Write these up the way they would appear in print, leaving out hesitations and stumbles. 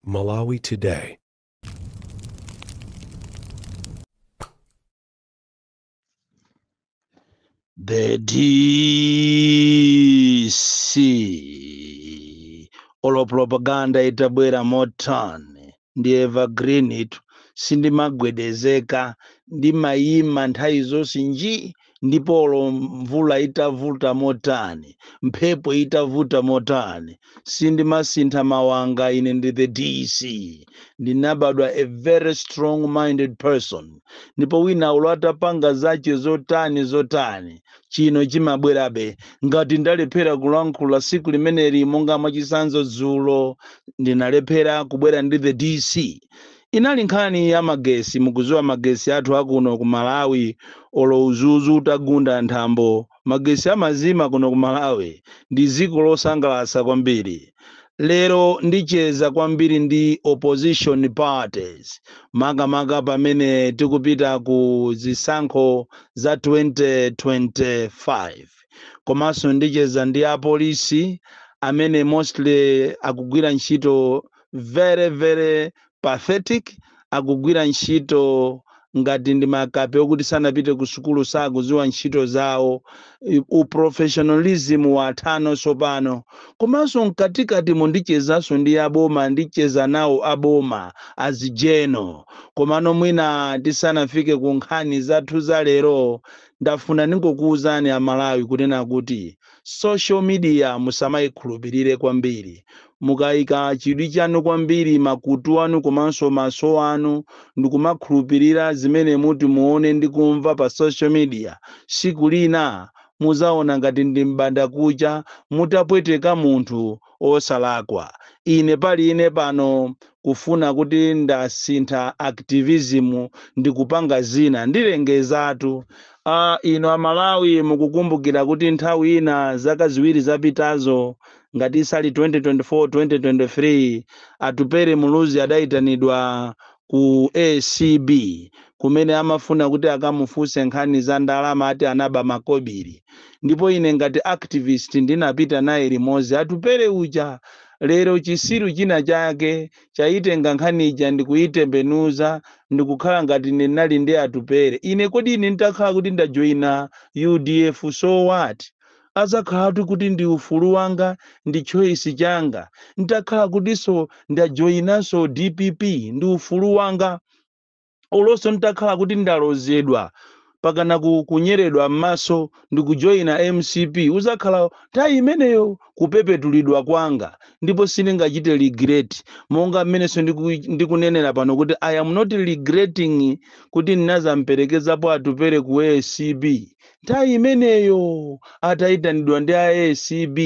Malawi Today. The DC, olo propaganda itabwera motani, ndi evergreen itu, sindimagwedezeka, ndimayima nthawi zonse nji. Ndipo olo mvula itavuta motani, mphepo itavuta motani, sindimasintha mawanga. Ine ndi the DC, ndinabadwa a very strong minded person. Ndipo wina ulo atapanga zache zotani zotani, chino chimabwerabe. Ngati ndalephera kulankhula siku limeneli, monga mwachisanzo dzulo ndinalephera kubwera ndi the DC, inali nkhani ya magesi. Mukuziwa magesi athu akuno ku Malawi, olo uzuzu utagunda nthambo, magesi amazima. Kuno ku Malawi ndi dziko losangalatsa kwambiri. Lero ndicheza kwambiri ndi opposition parties, makamaka pamene tikupita ku zisankho za 2025. Komanso ndicheza ndi apolisi amene mostly akugwira ntchito very very pathetic, akugwira ntchito ngati ndi makape okuti sanapite ku sukulu, sakuziwa ntchito zawo, uprofessionalism wathano tsopano. Komanso mkatikati mundichezanso ndi aboma, ndicheza nawo aboma azijeno. Komano mwina tisanafike ku nkhani zathu za lero, ndafuna ningokuwuzani Amalawi kunena kuti social media musamayikhulupirire kwambiri. Mukayika chidwi chanu kwambiri, makutu anu komanso maso anu, ndikumakhulupirira zimene muti muone ndi kumva pa social media, siku lina muzaona ngati ndi mbanda kucha mutapweteka munthu osalakwa. Ine pali ine pano kufuna kuti ndasintha activism ndikupanga zina, ndilengezatu. Ino Amalawi mukukumbukira kuti nthawi ina zaka 2 zapitazo, ngati isali 2024 2023, Atupere Muluzi adayitanidwa ku ACB kumene amafuna kuti akamufunse nkhani za ndalama, ati anaba makobiri. Ndipo ine ngati activist ndinapita naye limodzi Atupere uja. Lero chisiru china chake chayitenga nkhani ija ndikuyitembenuza ndikukhala ngati ndinali ndi Atupere ine. Kodi ine nditakhala kuti ndajoyina UDF, so what? Azakhalatu kuti ndi ufulu wanga, ndi choice changa. Nditakhala kutinso ndajoyinanso DPP, ndi ufulu wanga. Olonso nditakhala kuti ndalozedwa pakana kunyeredwa m'maso ndikujoyina MCP, uzakhala nthawi imeneyo kupepetulidwa kwanga, ndipo sindingachite regret. Monga mmenenso ndikunenera pano kuti I am not regretting kuti ndinazamperekezapo Atupere ku ACB nthawi imeneyo atayitanidwa ndi a ACB,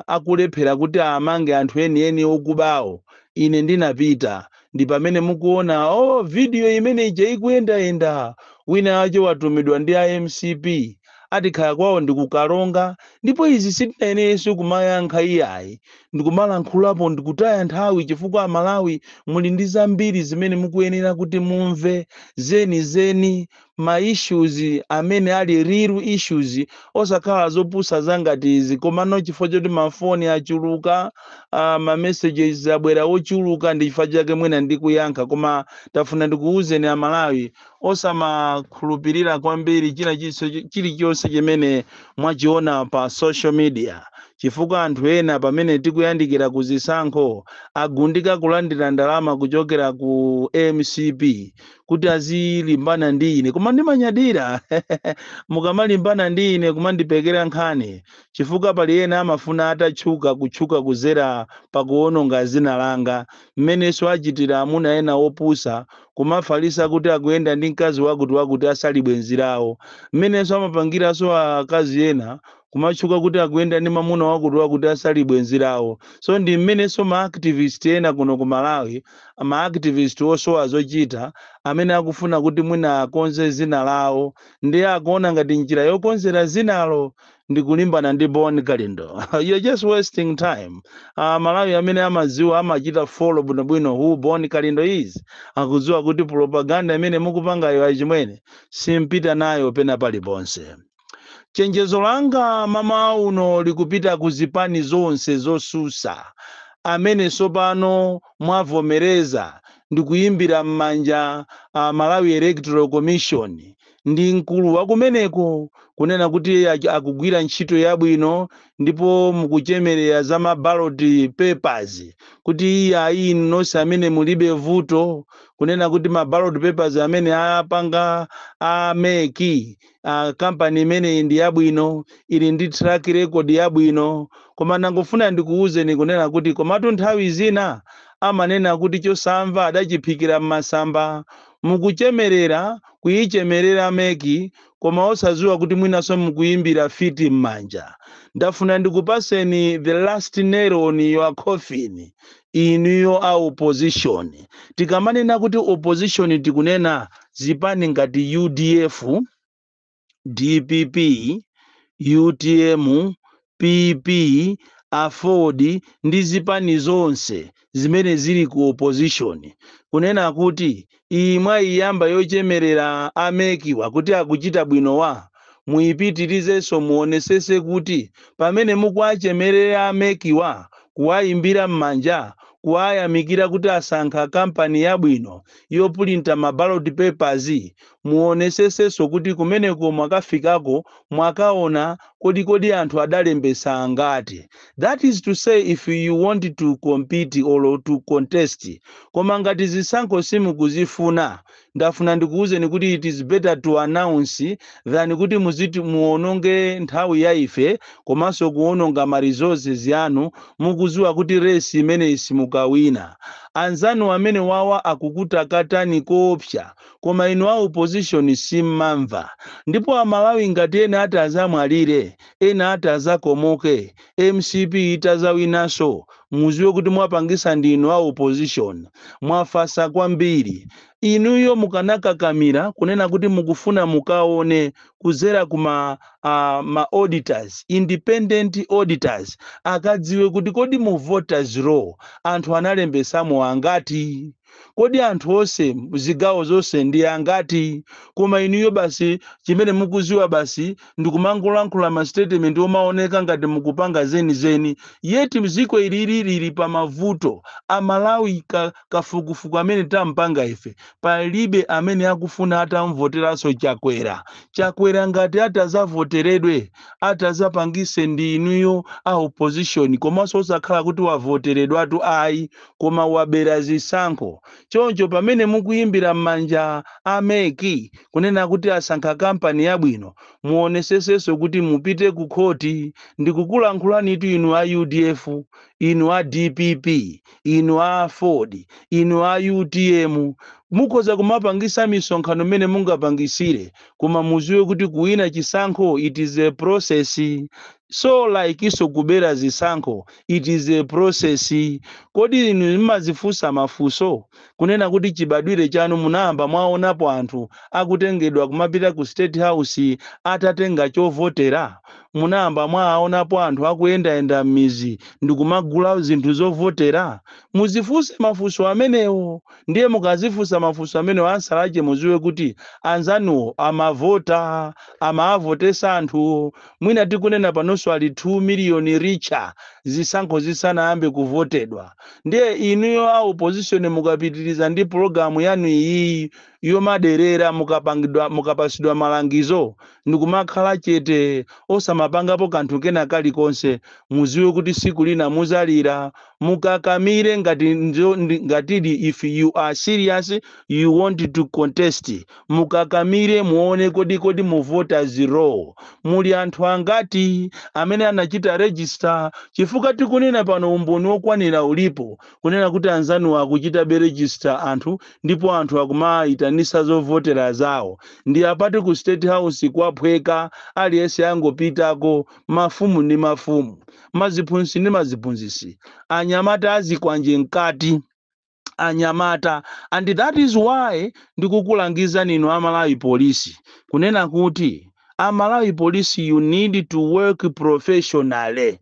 akulephera kuti amange anthu enieni okubawo. Ine ndinapita, ndi pamene mukuona oh video imene ija ikuyendayenda. Wina acho watumidwa ndi a MCP, atikhala kwawo ndikukalonga. Ndipo izi sitinayenerenso kumayankha iyayi, ndikumalankhulapo ndikutaya nthawi, chifukwa Amalawi muli ndi zambiri zimene mukuyenera kuti mumve zenizeni, ma issues amene ali real issues, osakhala zopusa zangati izi. Komano chifukwa choti mafoni achuluka, ma messages abwera ochuluka, ndi chifukwa chake mwina ndikuyankha. Koma tafuna ndikuwuzeni Amalawi, osamakhulupirira kwambiri china chilichonse chimene mwachiona pa social media, chifukwa anthu ena pamene tikuyandikira ku zisankho agundika kulandira ndalama kuchokera ku MCP kuti azilimbana ndi ine. Koma ndimanyadira mukamalimbana ndi ine, kumandipekera nkhani, chifukwa pali ena amafuna atatchuka, kutchuka kuzera pakuwononga zina langa, mmenenso achitira amuna ena opusa kumafalisa kuti akuyenda ndi mkazi wakuti wakuti asali bwenzi lawo, mmenenso amapangiranso akazi ena kumatchuka kuti akuyenda ndi mamuna wakuti wakuti asali bwenzi lawo. So ndi mmenenso ma activist ena kuno ku Malawi, ma activist osowa zochita amene akufuna kuti mwina akonze zina lawo, ndi akuona ngati njira yokonzera zinalo ndi kulimbana ndi Bon Kalindo. You're just wasting time. Malawi amene amadziwa, amachita follow bwinobwino who Bon Kalindo is, akudziwa kuti propaganda imene mukupangayo, achimwene, simpita nayo pena paliponse. Chenjezo langa mama uno likupita ku zipani zonse zosusa. Amene sopano mwavomereza ndikuyimbira m'manja Malawi Electoral Commission ndi mkulu wakumeneko kunena kuti akugwira ntchito yabwino, ndipo mukuchemerera za ma ballot papers kuti iye ayi, nonse amene mulibe vuto kunena kuti ma ballot papers amene apanga a MEC, kampani imeneyi ndi yabwino, ili ndi track record yabwino. Koma nangofuna ndikuwuzeni kunena kuti komatu nthawi zina amanena kuti chosamva adachiphikira m'masamba. Mukuchemerera, kuyichemerera MEC, koma osadziwa kuti mwinanso mukuyimbira fiti m'manja. Ndafuna ndikupaseni the last nail on your coffin, inuyo a opposition. Tikamanena kuti opposition, tikunena zipani ngati UDF, DPP, UTM, PP, AFORD ndi zipani zonse zimene zili ku opposition, kunena kuti iyi mwayiyamba yochemerera a MEC wa kuti akuchita bwinowa, muyipitirizenso. Muonesese kuti pamene mukuachemerera a MEC wa, kuwayimbira m'manja, kuwayamikira kuti asankha kampani yabwino yopulinta ma ballot papers, muonesesenso kuti kumeneko mwakafikako, mwakaona kodi anthu adalembesa angati? That is to say, if you want to compete or to contest. Koma ngati zisankho simukuzifuna, ndafuna ndikuwuzeni kuti it is better to announce than kuti muziti muononge nthawi ya ife komanso kuononga ma resources yanu, mukuziwa kuti race imeneyi simukawina. Anzanu amene wawa akukutakatani koopsa, koma inu a opposition simmamva. Ndipo Amalawi, ngati ena ati azamwalire, ena ati azakomoke, MCP itazawinanso, muziwe kuti mwapangisa ndinu a opposition. Mwafasa kwambiri inuyo. Mukanakakamira kunena kuti mukufuna mukaone kuzera kuma ma auditors, independent auditors, akadziwe kuti kodi mu voters roll anthu analembesamo angati, kodi anthu onse zigawo zonse ndi angati? Koma inuyo basi chimene mukuziwa basi ndikumangolankhula ma statement omaoneka ngati mukupanga zenizeni, yet mziko ilili lili pa mavuto. Amalawi, kafukufuku amene tampanga ife, palibe amene akufuna atamvoteranso Chakwera. Chakwera ngati atazavoteredwe, atazapangise ndi inuyo a opposition, komanso osakhala kuti wavoteredwatu ayi, koma wabera zisankho. Choncho pamene mukuyimbira m'manja a MEC kunena kuti asankha kampani yabwino, muonesesenso kuti mupite ku khoti. Ndikukulankhulanitu inu a UDF, inu a DPP, inu a AFORD, inu a UTM. Mukhoza kumapangisa misonkhano mmene mungapangisire, koma muziwe kuti kuwina chisankho, it is a process. So like iso kubera zisankho, it is a process. Kodi inu mmazifunsa mafunso kunena kuti chibadwire chanu munayamba mwaonapo anthu akutengedwa kumapita ku State House atatenga chovotera? Munayamba mwaonapo anthu akuyendayenda m'mizi ndikumagula zinthu zovotera? Muzifunse mafunso amenewo. Ndiye mukazifunsa mafunso amenewo, ansalache muziwe kuti anzanuwo amavota, amaavotesa anthuwo. Mwina tikunena panonso ali 2 miliyoni richer zisankho zisanayambe kuvotedwa. Ndiye inuyo a opposition, mukapitiriza ndi pologalamu yanu iyi yomaderera, mukapangidwa, mukapasidwa malangizo ndikumakhala chete, osamapangapo kanthu kena kalikonse, muziwe kuti siku lina muzalira. Mukakamire ngati ngatidi if you are serious, you want to contest, mukakamire muone kodi mu voters roll muli anthu angati amene anachita register, chifukwa tikunena pano umboni wokwanira ulipo kunena kuti anzanu akuchita be register anthu, ndipo anthu akumayitanisa zovotera zawo. Ndi apati ku State House kwaphweka, aliyense angopitako, mafumu ndi mafumu, maziphunzitsi ndi maziphunzitsi, anyamata azikwanje mkati, anyamata. And that is why ndikukulangizani inu Amalawi Polisi kunena kuti Amalawi Polisi, you need to work professionally.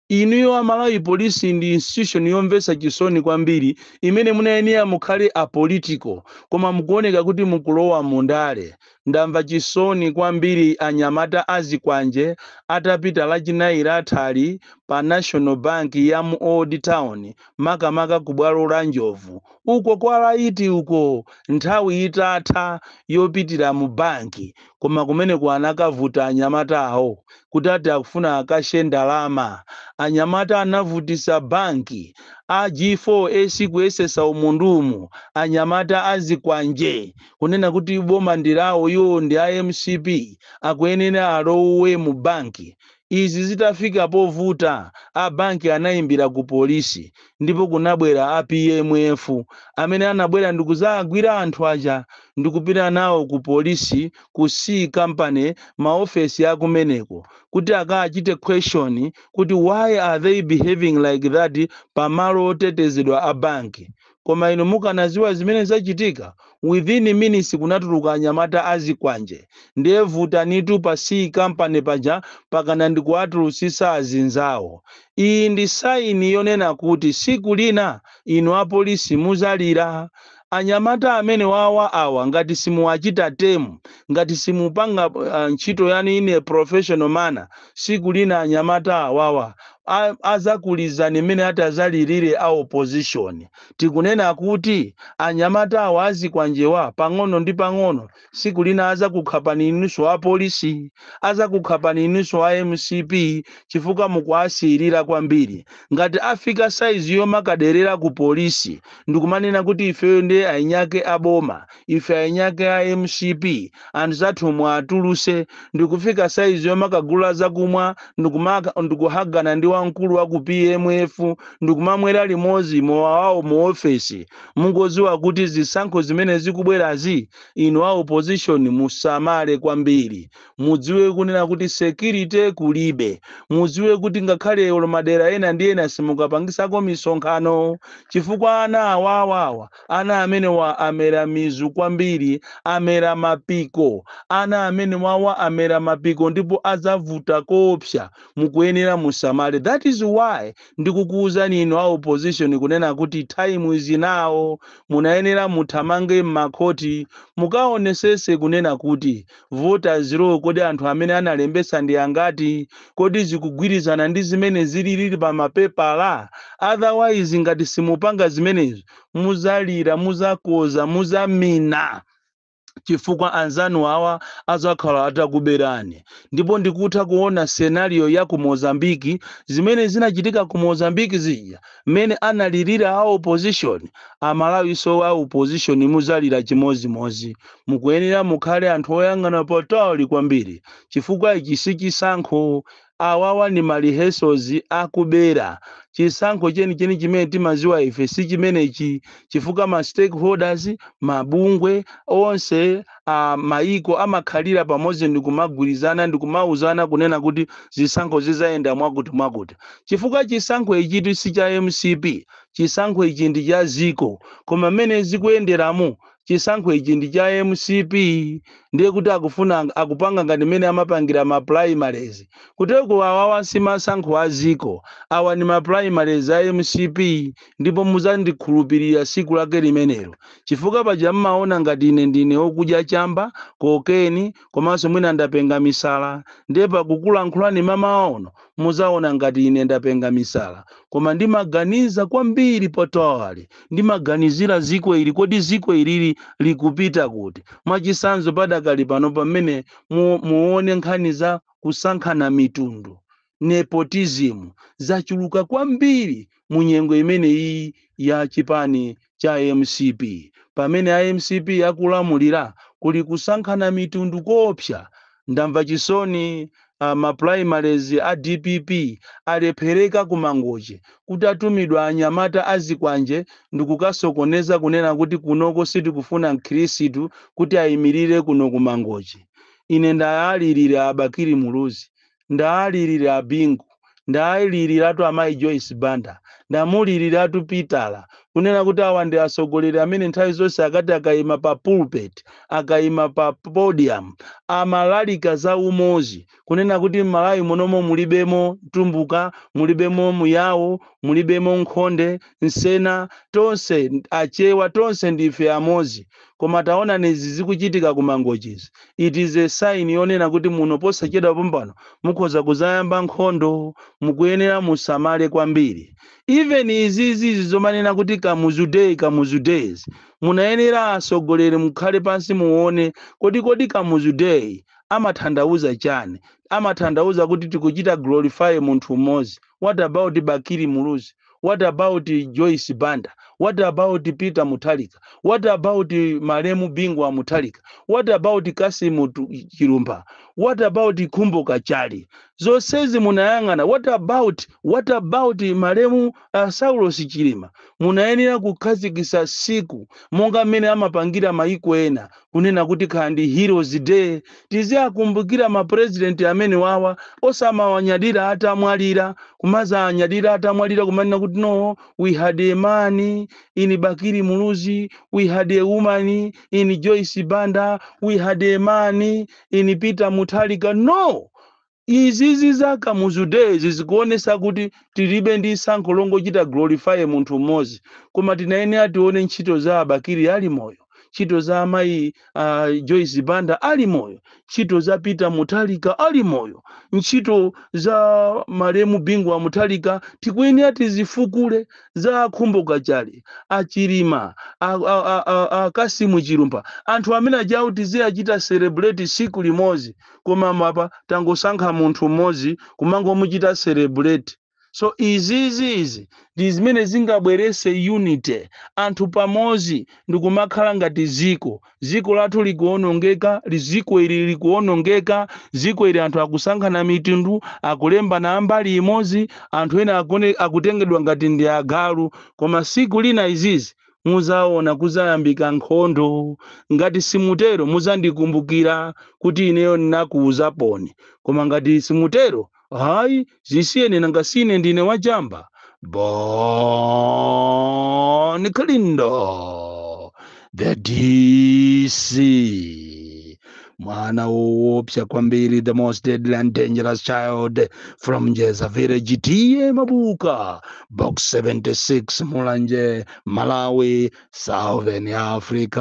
Inuyo Amalawi Polisi ndi institution yomvetsa chisoni kwambiri imene munayenera mukhale apolitical, koma mukuoneka kuti mukulowa mundale. Ndamva chisoni kwambiri anyamata azikwanje atapita Lachinayi lathali pa National Bank ya mu Old Town, makamaka ku Bwalo la Njovu uko kwa Laiti uko, nthawi itatha yopitira mu banki, koma kumeneko anakavuta anyamata awo kuti ati akufuna akashe ndalama. Anyamata anavutisa banki, a G4S kuyesesa umundumu. Anyamata azikwanje kunena kuti boma ndilawo, iwo ndi a MCP, akuyenera alowe mu banki. Izi zitafika povuta, a banki anayimbira ku polisi ndipo kunabwera a PMF amene anabwera ndikuzagwira anthu aja ndikupita nawo ku polisi ku C Company, maofesi akumeneko, kuti akachite question kuti why are they behaving like that pamalo otetezedwa a banki. Koma inu mukanaziwa zimene zachitika, within minutes kunatuluka anyamata azikwanje, ndiye vutanitu pa C Company paja pakana ndikuwatulusisa azinzawo. Iyi ndi sign yonena kuti siku lina inu apolisi muzalira. Anyamata amene wawa awa, ngati simuwachita tame, ngati simupanga ntchito yanu in a professional manner, siku lina anyamata awawa azakulizani mmene atazalirire a opposition. Tikunena kuti anyamata awa azikwanjewa, pang'ono ndi pang'ono siku lina azakukhapani inunso apolisi, azakukhapani inunso a MCP, chifukwa mukuasiyirira kwambiri. Ngati afika saizi yomakaderera ku polisi ndikumanena kuti ifeyo ndi ainyake aboma, ife ainyake a MCP, anthu zathu mwatuluse, ndikufika saizi yomakagula zakumwa ndikuhagana ndi wamkulu wa ku PMF ndikumamwera limodzi mowa wawo mu ofesi, mungoziwa kuti zisankho zimene zikubwerazi, inu a opposition musamale kwambiri. Mudziwe kunena kuti security kulibe. Mudziwe kuti ngakhale olo madera ena ndi ena simukapangisako misonkhano, chifukwa ana awawawa, ana amene wa amera mizu kwambiri, amera mapiko. Ana amene wawa amera mapiko ndipo adzavuta koopsa. Mukuyenera musamale. That is why ndikukuwuzani inu a opposition kunena kuti time is now. Munayenera muthamange m'makhoti, mukaonesese kunena kuti voters roll, kodi anthu amene analembesa ndi angati? Kodi zikugwirizana ndi zimene zilili pa mapepala? Otherwise, ngati simupanga zimenezo, muzalira, muzakoza, muzamina, chifukwa anzanu awa azakhala atakuberani. Ndipo ndikutha kuona scenario ya ku Mozambiki, zimene zinachitika ku Mozambiki zija, mmene analirira a opposition. Amalawiso a opposition muzalira chimozimozi. Mukuyenera mukhale anthu oyang'ana patali kwambiri, chifukwa ichi si chisankho. Awawa ni ma rehearsals akubera. Chisankho chenicheni chimene timaziwa ife si chimenechi, chifukwa ma stakeholders, mabungwe onse a maiko amakhalira pamodzi ndikumagwirizana ndikumauzana kunena kuti zisankho zizayenda mwakuti mwakuti, chifukwa chisankho ichitu si cha MCP. Chisankho ichi ndi cha ziko, koma mmene zikuyenderamo, chisankho ichi ndi cha MCP. Ndiye kuti akufuna akupanga ngati mmene amapangira ma primaries kuteko. Awawa si masankho a ziko, awa ni ma primaries a MCP. Ndipo muzandikhulupirira siku lake limenelo, chifukwa paja mmaona ngati ine ndine wokudya chamba, cocaine, komanso mwina ndapenga misala. Ndiye pakukulankhulani mamaono muzaona ngati ine ndapenga misala, koma ndimaganiza kwambiri patali, ndimaganizira ziko ili. Kodi ziko ilili likupita kuti? Mwachisanzo, padakali pano pamene muone nkhani za kusankhana mitundu, nepotism, zachuluka kwambiri mu nyengo imene iyi ya chipani cha MCP. Pamene a MCP akulamulira, kuli kusankhana mitundu koopsa. Ndamva chisoni ma primaries a DPP alephereka ku Mangochi, kuti atumidwa anyamata azikwanje ndikukasokoneza, kunena kuti kunoko sitikufuna mkhristu kuti ayimirire kuno ku Mangochi. Ine ndayalirira Abakiri Muluzi, ndayalirira Abingu, ndayaliriratu amayi Joyce Banda. Ndamuliliratu Pitala kunena kuti awa ndi atsogoleri amene nthawi zonse akati akayima pa pulpit, akayima pa podium, amalalika za umozi, kunena kuti m'Malawi munomo mulibemo Mtumbuka, mulibemo Muyawo, mulibemo Nkhonde, Nsena, tonse Achewa, tonse ndife amozi. Koma taona izi zikuchitika ku Mangochizi, it is a sign yonena kuti muno posachedwa pompano mukhoza kuzayamba nkhondo. Mukuyenera musamale kwambiri. Even izizi zomanena kuti Kamuzu Day, Kamuzu Days, munayenera atsogoleri mukhale pansi, muone kodi Kamuzu Day amatanthauza chani? Amatanthauza kuti tikuchita glorify munthu mmodzi. What about Bakili Muluzi? What about Joyce Banda? What about Peter Mutharika? What about malemu Bingu wa Mutharika? What about Kasimu Chilumba? What about Khumbo Kachali? Zonsezi munayang'ana? What about malemu Saulos Chilima? Munayenera kukhazikitsa siku monga mmene amapangira maiko ena, kunena kuti khala ndi Heroes Day, tiziakumbukira mapresident amene wawa, osamawanyadira atamwalira, kumazanyadira atamwalira, kumanena kuti, "No, we had a man in Bakili Muluzi, we had a woman in Joyce Banda, we had a man in Peter Mutharika." No, izizi za Kamuzu Days zikuonesa kuti tilibe ndi sankho longochita glorify munthu mmodzi, koma tinayenera tione ntchito za Abakili ali moyo, ntchito za amayi Joyce Banda ali moyo, ntchito za Peter Mutharika ali moyo, ntchito za malemu Bingu wa Mutharika. Tikuyenera tizifukule za Akhumbo Kachali, Achilima, a Kasimu Chilumba, anthu amene ajawo tiziyachita celebrate siku limodzi. Koma mapa tangosankha munthu mmodzi kumangomuchita celebrate. So izizi izi ndi zimene zingabwerese unity, anthu pamodzi ndikumakhala ngati ziko. Ziko lathu likuwonongeka, ziko ili likuwonongeka. Ziko ili anthu akusankhana mitundu, akulembana ambali imodzi, anthu ena akutengedwa ngati ndi agalu. Koma siku lina izizi muzaona kuzayambika nkhondo. Ngati simutero, muzandikumbukira kuti ineyo ndinakuwuzaponi. Koma ngati simutero, hayi, zisiyeni, nanga sine ndine wachamba. Bon Kalindo, the DC, mwana woopsa kwambiri, the most deadly and dangerous child from Njeza Village, T/A Mabuka, Box 76, Mulanje, Malawi, Southern Africa.